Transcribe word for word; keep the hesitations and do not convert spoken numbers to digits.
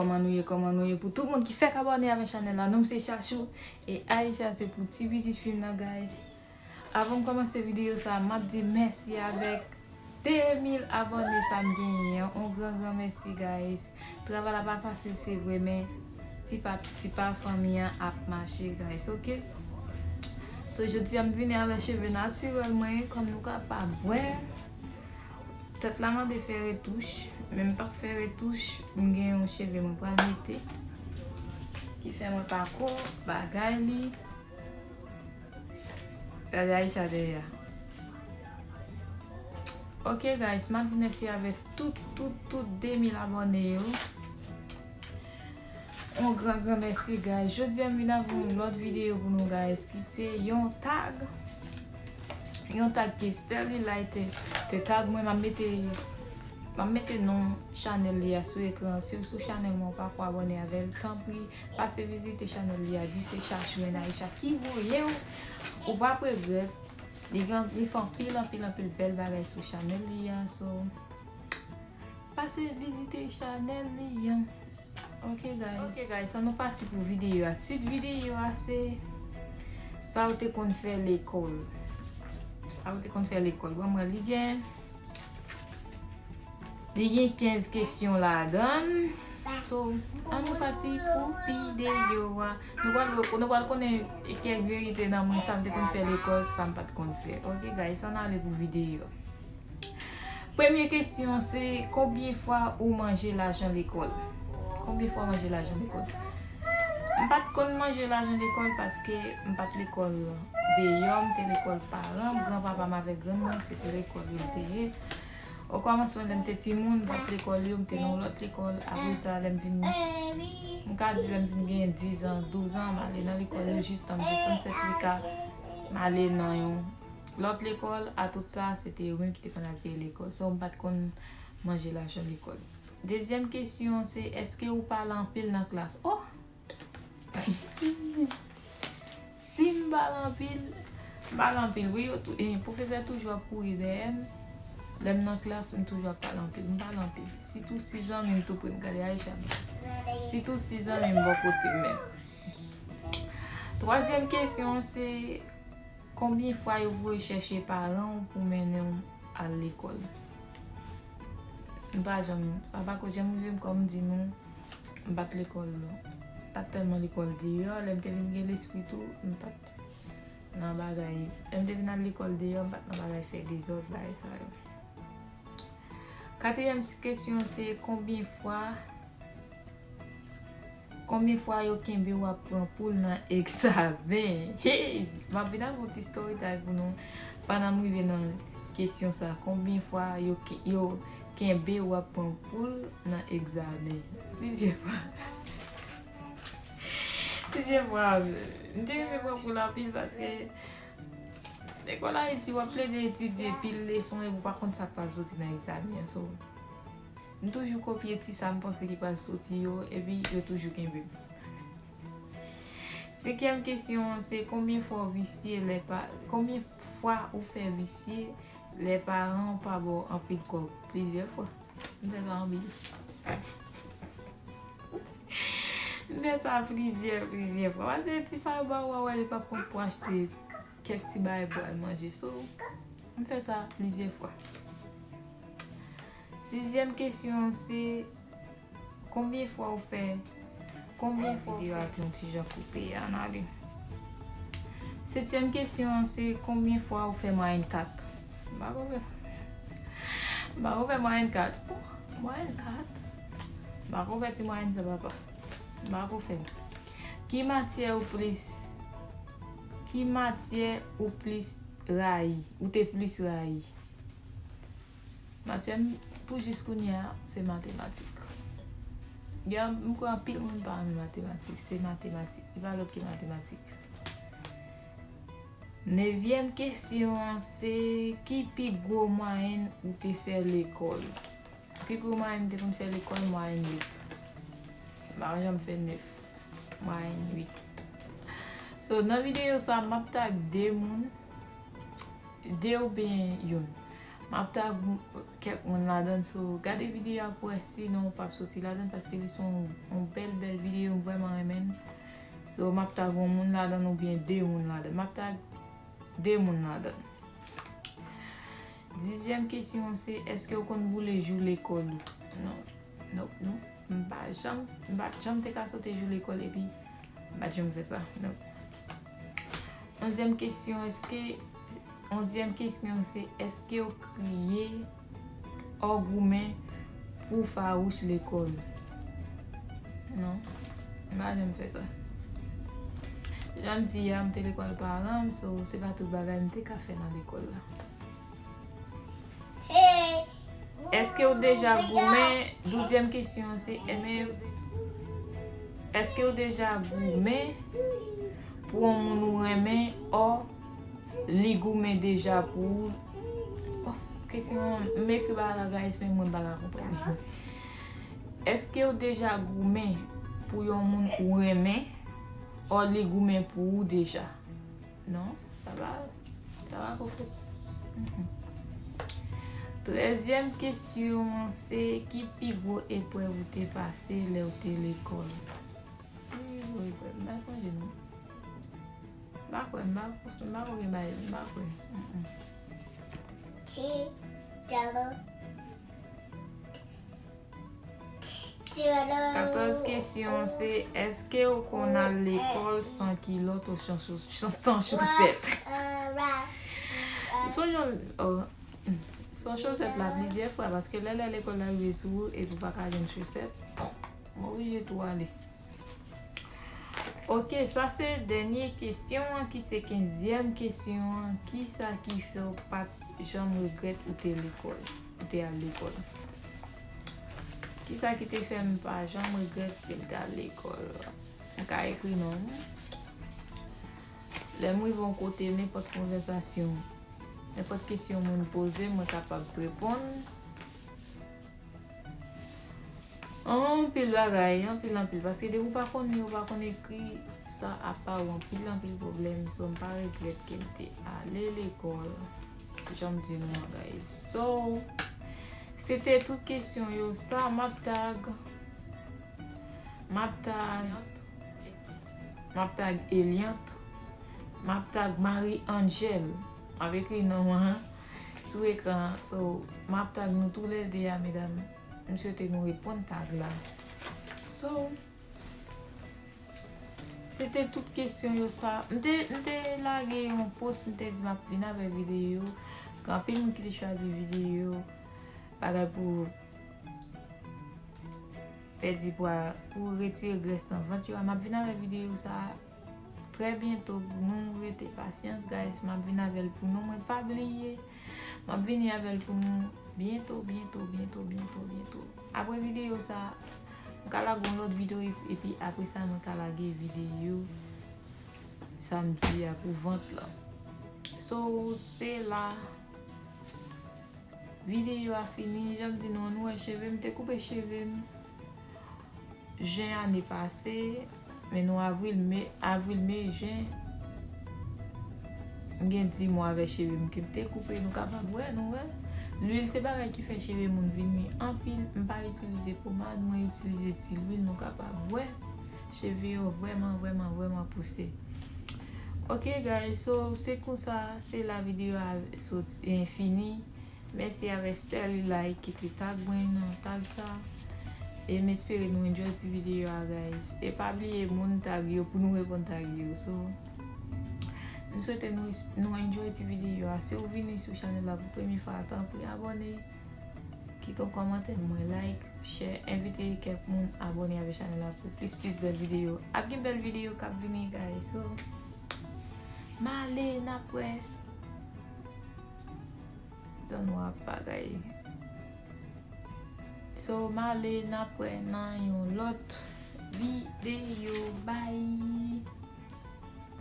Kòman nou ye, kòman nou ye? Pou tout moun ki fèk abòne avèk chanèl la, non m se Chachou e Aisha se pou ti pitit fi m nan, guys. Avan m kòmanse videyo sa, m ap di mèsi avèk de mil abòne sa m genyen an. On gran, gran mèsi, guys. Travay la pa fasil, se vre, men ti pa ti pa fanmi an ap mache, guys, oke? So, jodi a m vini avèk cheve natirèl mwen, kòm nou ka pa wè. Tèt la mande fè retouch, men m p ap fè retouch. M gen yon cheve mwen pral mete ki fè mwen pa ko bagay li. Gade Aisha dèyè a. Ok, guys, m ap di mèsi avèk tout, tout, tout de mil abòne yo. On gran, gran mèsi, guys. Jodi a m vin avèk yon lòt videyo pou nou, guys, ki se yon tag. Yon tag ke Sterlilite te tag mwen. M ap mete, m ap mete non chanèl li a sou ekran. Si w sou chanèl mwen, ou pa ko abòne avè l, tanpri, pase vizite chanèl li a. Di se Chachou and Aisha ki voye w. Ou p ap regrèt. Li gen, li fè anpil, anpil, anpil bèl bagay sou chanèl li a. So, pase vizite chanèl li a. Ok, guys. Ok, guys, an nou pati pou videyo a. Tit videyo a se sa w te konn fè lekòl. Sa w te konn fè lekòl. Bon, mwen, li gen, li gen kenz kesyon ladan l. So, an nou pati pou videyo a. Nou pral, nou pral konnen kèk verite nan mwen, sa m te konn fè lekòl, sa m pa t konn fè. Ok, guys, an n ale pou videyo a. Premye kesyon se, konbyen fwa ou manje lajan lekòl? Konbyen fwa w manje lajan lekòl? M pa t konn manje lajan lekòl paske m pa t lekòl deyò, m te lekòl paran m, granpapa m avèk grann mwen, se te lekòl yo m te ye. Okòmansman, lè m te timoun, m pa t lekòl yo, m te nan yon lòt lekòl. Apre sa, lè m vin, m ka di lè m vin gen diz an, douz an, m ale nan lekòl yo jistan m desann sètifika, m ale nan yon lòt lekòl. A tout sa, se te yo menm ki te konn al peye lekòl. So, m pa t konn manje lajan lekòl. Dezyèm kesyon se, èske ou pale anpil nan klas? Oh! Si m pale anpil, m pale anpil, wi, yo tou, eh, pwofesè toujou ap kouri dèyè m. Lè m nan klas, m toujou ap pale anpil. M pale anpil. Sitou si zanmi m tou pre m, gade Aisha. Sitou si zanmi m bò kote m menm. Twazyèm kesyon se, konbyen fwa yo voye chèche paran w pou mennen w al lekòl? M pa janm, sa pa ko janm rive m, kòm m di nou, m pa t lekòl, m pa t tèlman lekòl deyò. Lè m te vin gen lespri tou, m pa t nan bagay. Lè m te vin al lekòl deyò, m pa t nan bagay fè dezòd, bagay sa yo. Katriyèm kesyon se konbyen fwa, konbyen fwa yo kenbe w ap pran poul nan egzamen? Hey! M ap vin ak yon ti story time pou nou pandan m rive nan kesyon sa. Konbyen fwa yo, ke- yo kenbe w ap pran poul nan egzamen? Plizyè fwa. Plizyè fwa, m te renmen pran poul anpil paske lekòl Ayiti, w ap plede etidye pil leson epi w pa konn sa k pral soti nan egzamen an. So, m toujou kopye ti sa m panse ki pral soti yo, epi yo toujou kenbe m. Senkyèm kesyon an se konbyen fwa w visye lè pa, konbyen fwa ou fè visye lè paran w pa ba w anpil kòb? Plizyè fwa. M fè sa anpil. M fè sa plizyè, plizyè fwa. Paske ti sa yo ba ou a, wè, li p ap konn pou achte kèk ti bagay pou al manje. So, m fè sa plizyè fwa. Sizyèm kesyon an se, konbyen fwa ou fè, konbyen fwa ou fè. Videyo a te yon ti jan koupe, ann ale. Setyèm kesyon an se, konbyen fwa ou fè mwayèn kat? M pa ko fè. M pa ko fè mwayèn kat. Oh, mwayèn kat. M pa ko fè ti mwayèn sa, papa. M pa ko fè l. Ki matyè ou plis, ki matyè ou plis rayi, ou te plis rayi? Matyè m pou jis kounye a, se matematik. Gen, m kwè anpil moun pa renmen matematik. Se matematik. Li pa lòt ke matematik. Nevyèm kesyon an se, ki pi gwo mwayèn ou te fè lekòl? Pi gwo mwayèn m te konn fè lekòl, mwayèn uit. M pa janm fè nèf. Mwayèn uit. So, nan videyo sa, m ap tag de moun. De oubyen youn. M ap tag kèk moun ladan l, so gade videyo a pou wè, sinon ou p ap soti ladan l, paske li se yon, yon bèl, bèl videyo, m vrèman renmen l. So, m ap tag yon moun ladan l oubyen de moun ladan l. M ap tag de moun ladan l. Dizyèm kesyon an se, èske w konn boule jou lekòl ou? Non. Nope, non. M pa janm, m pa janm te ka sote jou lekòl epi m pa janm fè sa. Nope. Onzyèm kesyon, èske, onzyèm kesyon se, èske w kriye, ò goumen pou fawouch lekòl? Non, m pa janm fè sa. Jan m di a, m te lekòl paran m, so se pa tout bagay m te ka fè nan lekòl la. Èske w deja goumen? Douzyèm kesyon an se, èske, èske w deja goumen pou yon moun ou renmen, ò li goumen deja pou ou? Oh, kesyon an, m ekri bagay la, guys, men mwen m pa ka konprann li. Èske w deja goumen pou yon moun ou renmen, ò li goumen pou ou deja? Non, sa pa, sa pa ko fèt. Mhm. Trèzyèm kesyon an se, ki pi gwo eprèv ou te pase lè w te lekòl? Pi gwo eprèv, m pa sonje non. M pa kwè, m pa, m pa kwè gen bagay, m pa kwè. Mm-mm. Ti djalo. Katòz kesyon se, èske w konn al lekòl san kilòt ou san chos-, san chosèt? M sonje yon, oh, san chosèt la plizyè fwa, paske lè, lè lekòl la rive sou ou epi w pa ka jwenn chosèt, m oblije tou ale. Ok, sa se dènye kesyon an, ki se kenzyèm kesyon an. Kisa ki fè w pa t janm regrèt ou te lekòl, ou te al lekòl? Kisa ki te fè m pa janm regrèt ke m te al lekòl? M ka ekri non m. Lè m rive yon kote, nenpòt konvèsasyon, nenpòt kesyon moun poze, mwen kapab reponn. Anpil bagay, anpil, anpil. Paske depi w pa konn li, w pa konn ekri, sa ap ba w anpil, anpil pwoblèm. So, m pa regrèt ke m te ale lekòl. Jan m di nou an, guys. So, se te tout kesyon yo. Sa, m ap tag. M ap tag. M ap tag Eliante. M ap tag Marie Angèle. M ap ekri non an sou ekran an. So, m ap tag nou toulède a, medam. M swete nou reponn tag la. So, se te tout kesyon yo sa. M te, m te lage yon post, m te di m ap vin avèk videyo. Gen anpil moun ki te chwazi videyo bagay pou pèdi pwa, pou retire grès nan vant yo a. M ap vin avèk videyo sa trè byento. Nou rete pasyans, guys. M ap vin avè l pou nou. Mwen pa bliye. M ap vini avè l pou nou byento, byento, byento, byento, byento. Apre videyo sa, m ka lage yon lòt videyo, epi apre sa, mwen ka lage videyo samdi a pou vant lan. So, se la videyo a fini. Jan m di nou an, nou wè cheve m, te koupe cheve m jen ane pase, men nou avril, me, avril, me, jen, m gen dis mwa avèk cheve m ke m te koupe, nou kapab wè, nou wè. Lwil se bagay ki fè cheve moun vini anpil. M pa itilize pomad, mwen itilize ti lwil, nou kapab wè. Cheve yo vrèman, vrèman, vrèman pouse. Ok, guys, so, se konsa, se la videyo a sot, eh, fini. Mèsi avèk Sterly Like ki te tag mwen nan tag sa. E m espere nou enjoy ti videyo a, guys. E pa bliye moun tag yo pou nou reponn tag yo. So, m swete nou, nou enjoy ti videyo a. Si w vini sou chanèl la pou premye fwa, tanpri abòne. Kite yon kòmantè, mwen like, share, envite kèk moun abòne avèk chanèl la pou plis, plis bèl videyo. Ap gen bèl videyo k ap vini, guys. So, m ale, n ap wè. Zòn w ap bagay. So, m ale, n ap wè nan yon lòt videyo. Bye!